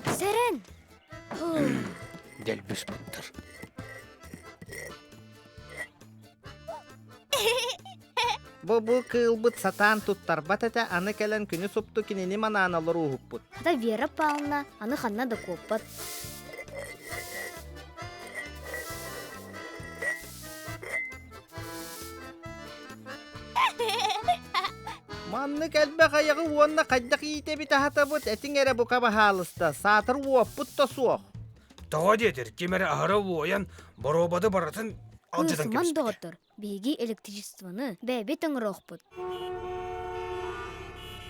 Сэрэн! Дэлби ыспыттар. Бу бу кыылбыт сатаан туттарбат этэ, аны кэлэн күнү супту кинини манаан олорууһукпут. Хата Вера Павловна аны ханна да куоппат. Маннык элбэх айаҕы уонна хайдах иитэбит аһатабыт этиҥ эрэ бука баһаалыста, саатар уоппут да суох. Тоҕо диэтэр, ким эрэ аһара уойан, боруобады барытын алдьатан Кыысыман кэбиспитэ. доҕоттор, Биһиги электричествоны бэйэбит оҥоруохпут.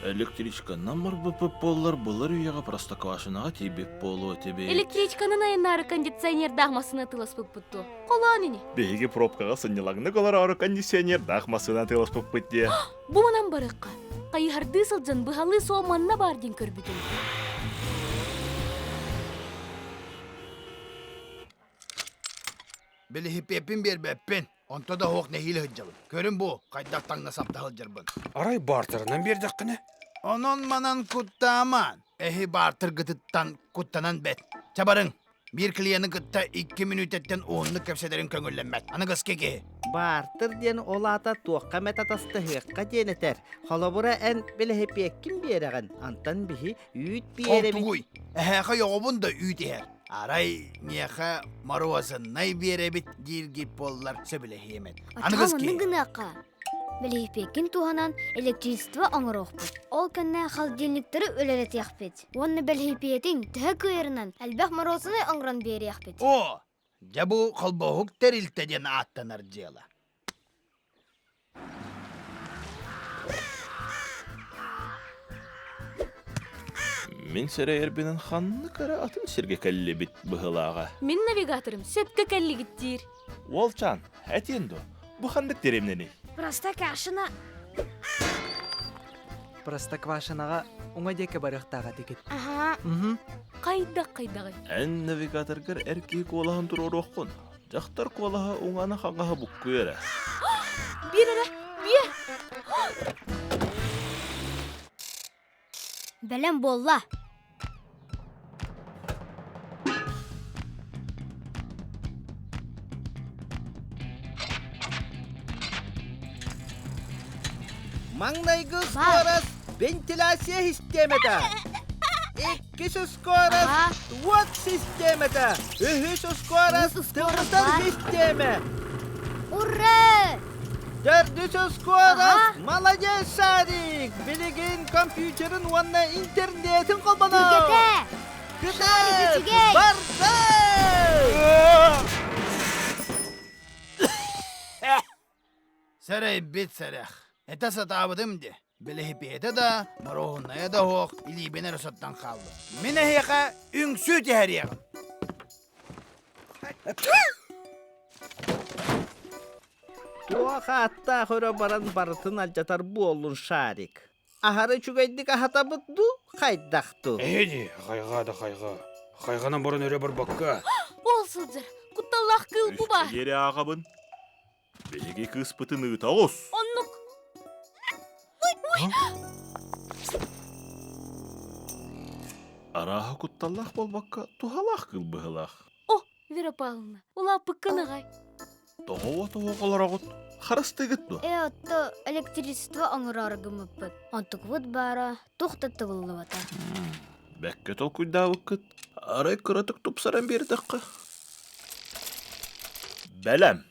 Электричканан барбыппыт буоллар былыр үйэҕэ Простоквашиноҕа тиийбит буолуо этибит. Электричканан айаннаары кондиционердаах массыына атыыласпыппыт дуо? Холоон ини. Биһиги пробкаҕа сынньалаҥнык олороору кондиционердаах массыына атыыласпыппыт диэ. Бу манан барыахха. Хайыһардыы сылдьан быһалыы суол манна баар диэн көрбүтүм. Билиһиппиэппин биэрбэппин. Онто да суох нэһиилэ сылдьабын. Көрүн бу, хайдах таҥна сапта сылдьарбын. Арай баартарынан биэрдэххинэ? Онон-манан куттаамаан. Эһи баартыргытыттан куттанан бэт. Чабарыҥ, биир клиены кытта икки мүнүүтэттэн уһуннук кэпсэтэрин көҥүллэммэт. Аныгыскы киһи. Баартыр диэн ол аата туохха эмэ татастыһыахха диэн этэр. Холобура эн билэһипиэккин биэрэҕин, антан биһи үүт Ол биэрэбит. тугуй? Эһээхэ оҕобун да үүт иһэр. Арай миэхэ моруосыннай биэрэбит дииргит буоллар сөбүлэһиэм этэ. Оччоҕо маннык гыныахха. Бэлиһипиэккин туһанан электричество оҥоруохпут. Ол кэннэ холодильниктары үлэлэтиэхпит. Уонна бэлиһипиэтиҥ төһө кыайарынан элбэх моруосунай оҥорон биэриэхпит. О, дьэ бу холбоһук тэрилтэ диэн ааттанар дьыала. Мин сэрэйэрбинэн ханнык эрэ атын сиргэ кэллибит быһыылааҕа. Мин навигаторым сөпкө кэллигит диир. Уолчаан, этиэн дуо, бу ханнык дэриэбинэний? Простоквашино. Простоквашиноҕа уҥа диэки барыахтаах этигит. Аһаа. Мгм. Хайдах хайдаҕый? Эн навигаторгар эр киһи куолаһын туруоруоххун. Дьахтар куолаһа уҥаны-хаҥаһы буккуйар эрэ. Биир эрэ, биэ! Бэлэм буолла. Маҥнайгы скорость вентиляция систиэмэтэ. Иккис скорость уот систиэмэтэ. Үһүс скорость тымтар систиэмэ. Ура! Төрдүс скорость молодец, Шарик! Билигин компьютерын уонна интернетин холбоно. Шарик үчүгэй! Барда! Сэрэйбит сэрэх. Этэ сатаабытым дии. Бэлэһипиэтэ да, моруоһунайа да суох илиибин эрэ соттон хааллым. Мин эһиэхэ үҥсүү түһэриэҕим. Туох ааттаах өрө баран барытын алдьатар буоллун Шарик. Аһары үчүгэйдик аһатабыт дуу, хайдах дуу? Эһи хайҕаа да хайҕаа. Хайҕанан баран өрө барбакка. Ол сылдьар, кутталлаах кыыл бу баар. Үс ааҕабын. Биһиги кыыспытын ыыта оҕус. Оннук. Арааһа кутталлаах буолбакка, туһалаах кыыл быһыылаах. О, Вера Павловна, улааппыккын аҕай. Тоҕо тоҕо олороҕут? Харыстыгыт дуо? Э, отто электричество оҥороору гыммыппыт. Онтукубут баара туох да тыбыллыбата. Бэккэ толкуйдаабыккыт. Арай кыратык тупсаран биэрдэххэ. Бэлэм.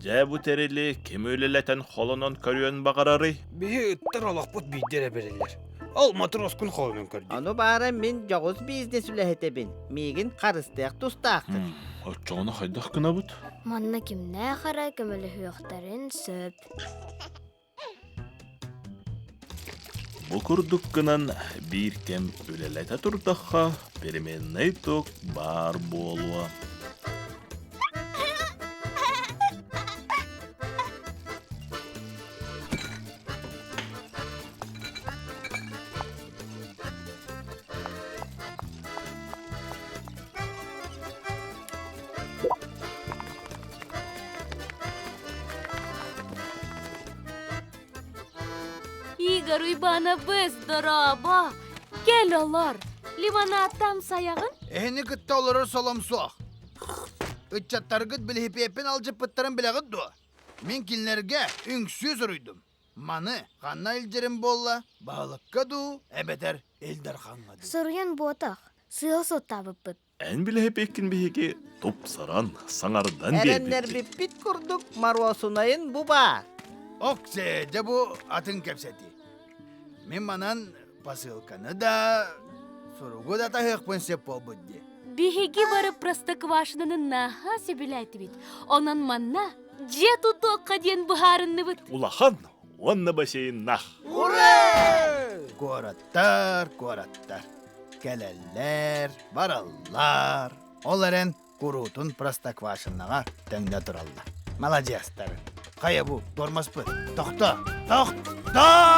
Дьэ бу тэрили ким үлэлэтэн холонон көрүөн баҕарарый? Биһи ыттар олохпут биирдэ эрэ бэриллэр. Ол матроскун холонон көрдүк. Ону баара мин дьоҕус бизнес үлэһитэбин. Миигин харыстыах тустааххыт. Оччоҕуна хайдах гынабыт? Манна кимнээх эрэ көмөлөһүөхтэрин сөп. Бу курдук гынан биир кэм үлэлэтэ турдахха переменный ток баар буолуо. Игорь Уйбанабыс, дорообо! Кэл олор! Лимонадтан сайаҕын? Эһини кытта олорор солом суох. Ыччаттаргыт билиһипиэппин алдьыппыттарын билэҕит дуо? Мин кинилэргэ үҥсүү суруйдум. Маны ханна илдьэрим буолла, баһылыкка дуу, эбэтэр Ил Дархаҥҥа дуу? Суруйан буотах, сыыһа суоттаабыппыт. Эн билэһипиэккин биһиги тупсаран, саҥардан биэрбиппит. Эрэннэрбиппит курдук моруосунайын бу баар. Оксе, дьэ бу атын кэпсэтии. Мин манан посылканы да, суругу да таһыахпын сөп буолбут дии. Биһиги бары Простоквашиноны наһаа сөбүлээтибит. Онон манна дьиэ тутуохха диэн быһаарынныбыт. Улахан уонна бассейннаах. Ура! Куораттар, куораттар. Кэлэллэр, бараллар. Ол эрэн куруутун Простоквашиноҕа тэҥнэ тураллар. Маладьыастар. Хайа бу, тормозпыт. Тохто! Тохто!